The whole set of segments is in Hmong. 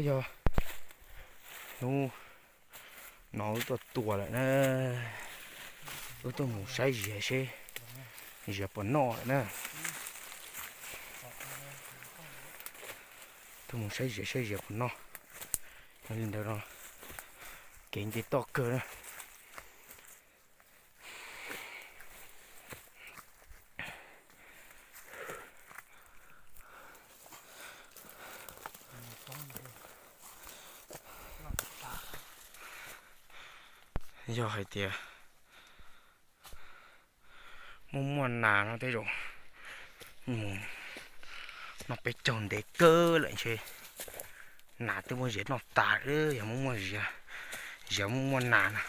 Yog hnub no wb tuaj tua lawm na, wb tuaj mus saib ziav seb ziav puas noj lawm na. Tuaj mus saib ziav seb ziav puas noj. Yog li ntawd no, kev nce toj kawg na. Yog hais tias muaj muaj nas no tej zaum mus noj peb caug ntev kawg lawm ntshe nas twb muab ziav noj tas lawm. Yog muaj muaj ziav, ziav muaj muaj nas na.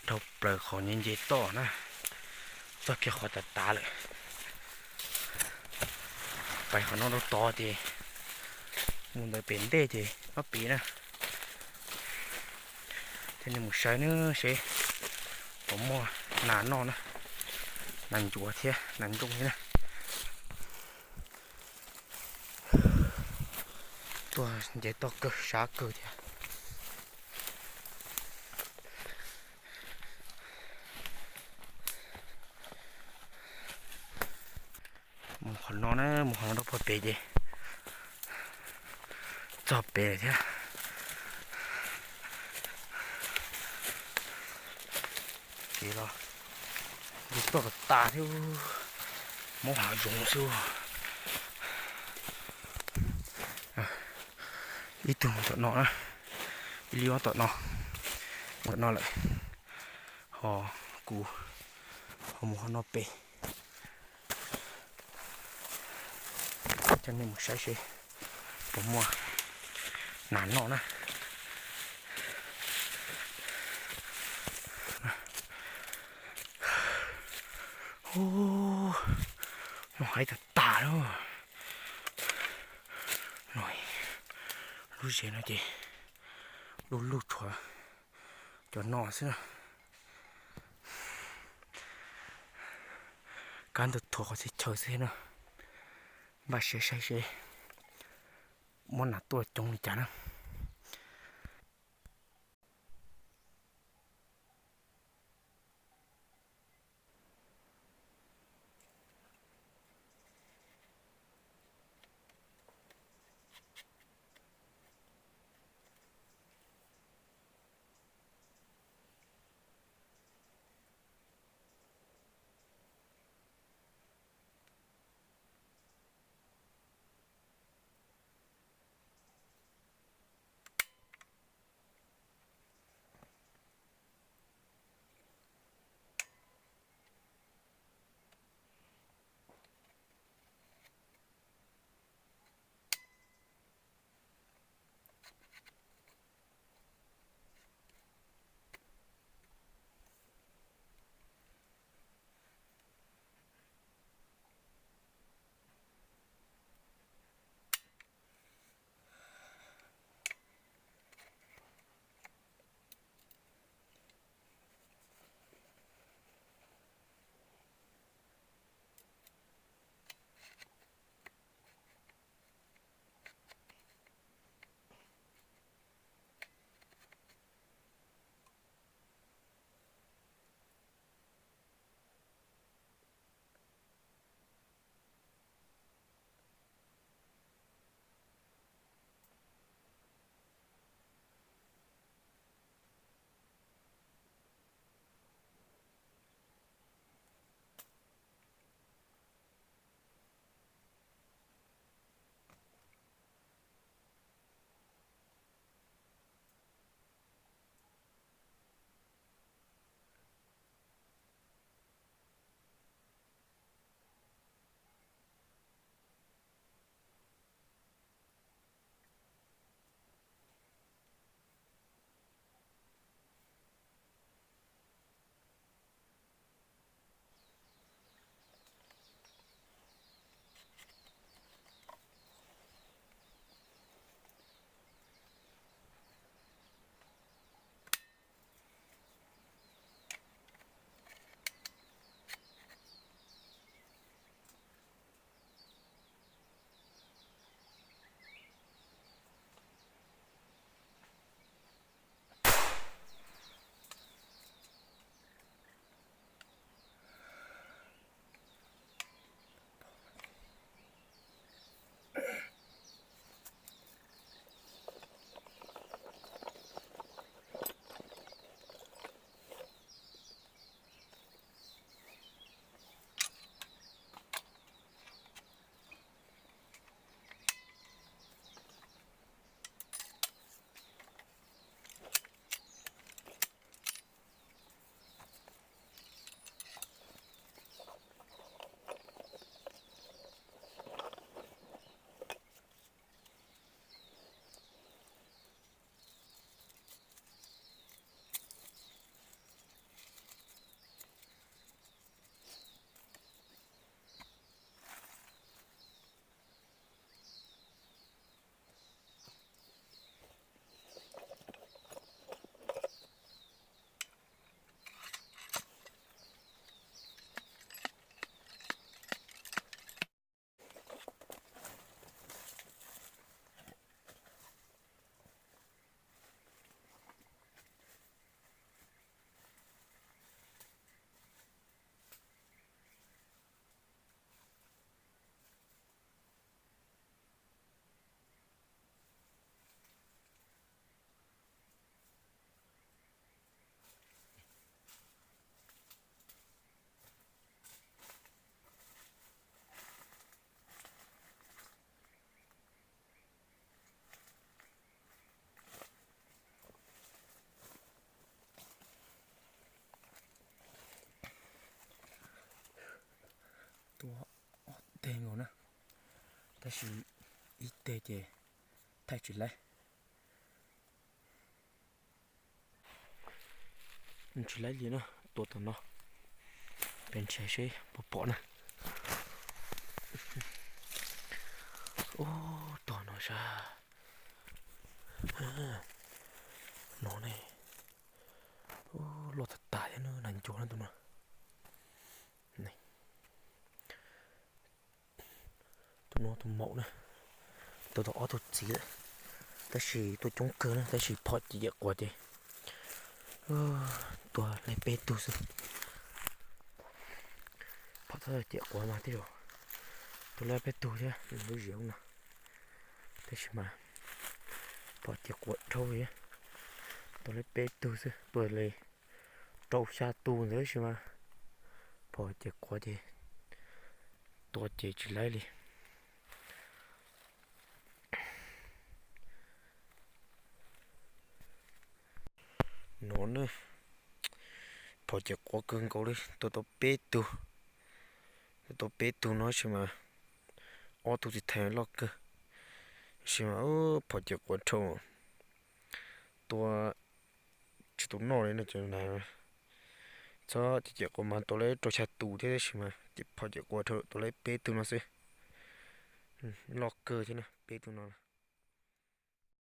Dhau plaws qhov nce nce toj na, txog kiag qhov tav tav lawm. Pais qhov no rau tod ces mus ntawd pem ntej ces nyob pem na. Coj nej mus saib na seb puas muaj nas noj na, nas ncuav thiab nas ntsooj thiab na. Tuaj nce toj kawg sab kawg thiab. Mus qhov no na, mus qhov no rau puag pem ces txog pem lawm thiab. Kev los nce toj tas tas thiab, mob hav zoov xwb. Ib tug mus tom no na, ib lub tom no, tom no lawm, ho kuv ho mus qhov no pem. Coj nej mus saib seb puas muaj nas noj na. Ub, noj heev tas tas li. Lub zes no ces lub lug tshuav cov no xwb na. Kab ntug thuav qhov txhia chaw xwb na. Npaj siab saib seb muab nas tuaj coob li cas na. Tab sis ib teg ces thaij tsis laib. Tsis laib li na, tua tom no. Peb nrhiav seb puas pom na. Ub, tom no sab. No ne. Ub, loj tag tag thiab na, nas ncuav na tus no. Tus no tus maum na, tua tau ob tug txiv lawm, tab sis tuaj coob kawg na, tab sis phom ciam quav ces tua li peb tug xwb. Phom tau ciam quav mas tej zaum tua li peb tug thiab lub ziav no, tab sis mas phom ciam quav dhau li, tua li peb tug xwb, tua li rau xya tus ntawd tab sis mas phom ciam quav ces tua ces tsis laib li. No ne, phom ciam quav kawg nkaus li, tua tau peb tug, tua tau peb tug no tab sis mas ob tug txiv thais loj kawg, tab sis mas phom ciam quav dhau, tua tsis tau noj li no ces na. Txhob ciam quav mas tua li rau xya tus thiab tab sis mas phom ciam quav dhau tua li peb tug no xwb. Loj kawg thiab na, peb tug no.